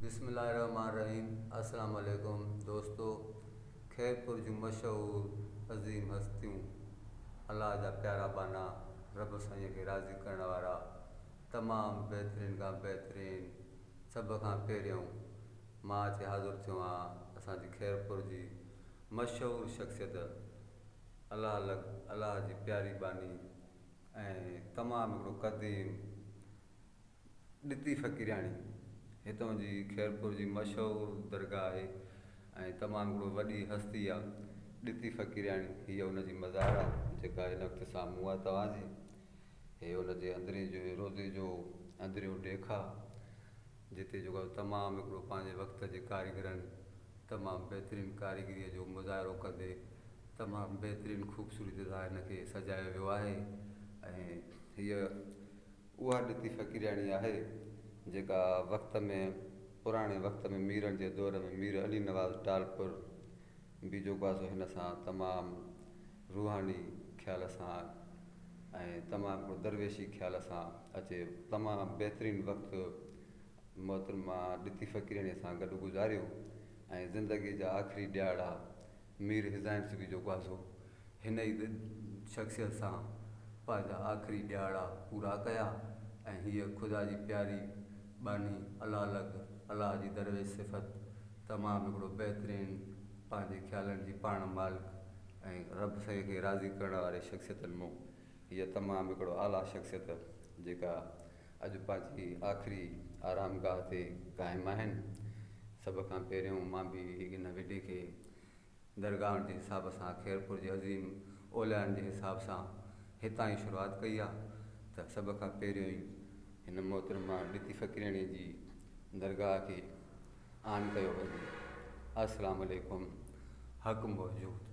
بسم الله الرحمٰن الرحيم السلام عليڪم دوستو خيرپور جون مشهور عظيم هستيون الله جا پيارا ٻانها رب سائين کي راضي ڪرڻ وارا تمام بهترين کان بهترين سڀ کان پهريون مان اچي حاضر ٿيو آهيان اسان جي خيرپور جي مشهور شخصيت الله لڳ الله جي پياري ٻانهي ۽ تمام هڪڙو قديم ڏتي فقيرياڻي هتان جي خيرپور جي مشهور درگاهه آهي ۽ تمام هڪڙو وڏي هستي آ ڏتي فقيرياڻي هيء ان جي مزار آ جيڪا هن وقت سامهون آ توهان جي هي ان جي اندرين جو روضي جو اندريون ڏيک آ جتي جيڪو تمام هڪڙو پنهنجي وقت جي ڪاريگرن تمام بهترين ڪاريگريء جو مظاهرو ڪندي تمام بهترين خوبصورتي سان هن کي سجايو ويو آهي ۽ هيء اها ڏتي فقيرياڻي آهي، جيڪا وقت ۾ پراڻي وقت ۾ ميرن جي دور ۾ مير علي نواز ٽالپر به جيڪو آهي سو هن سان تمام روحاني خيال سان ۽ تمام هڪڙو درويشي خيال سان اچي تمام بهترين وقت محترمه ڏتي فقيرياڻيء سان گڏ گذاريو ۽ زندگيء جا آخري ڏهاڙا مير his highness به جيڪو آهي سو هن ئي شخصيت سان پنهنجا آخري ڏهاڙا پورا ڪيا ۽ هيء خدا جي پياري ٻانهي الله لڳ الله جي درويش صفت تمام هڪڙو بهترين پنهنجي خيالن جي پاڻ مالڪ ۽ رب سائين کي راضي ڪرڻ واري شخصيتن مون هيء تمام هڪڙو اعليٰ شخصيت جيڪا اڄ پنهنجي آخري آرام گاهه تي قائم آهن. سڀ کان پهريون مان به هن وڊي کي درگاهن جي حساب سان خيرپور جي عظيم اوليائن جي حساب سان هتان ئي شروعات ڪئي آ ته سڀ کان پهريون ئي هن محترمه ڏتي فقيرياڻي جي درگاهه کي آن ڪيو وڃي. السلام عليڪم حق موجود.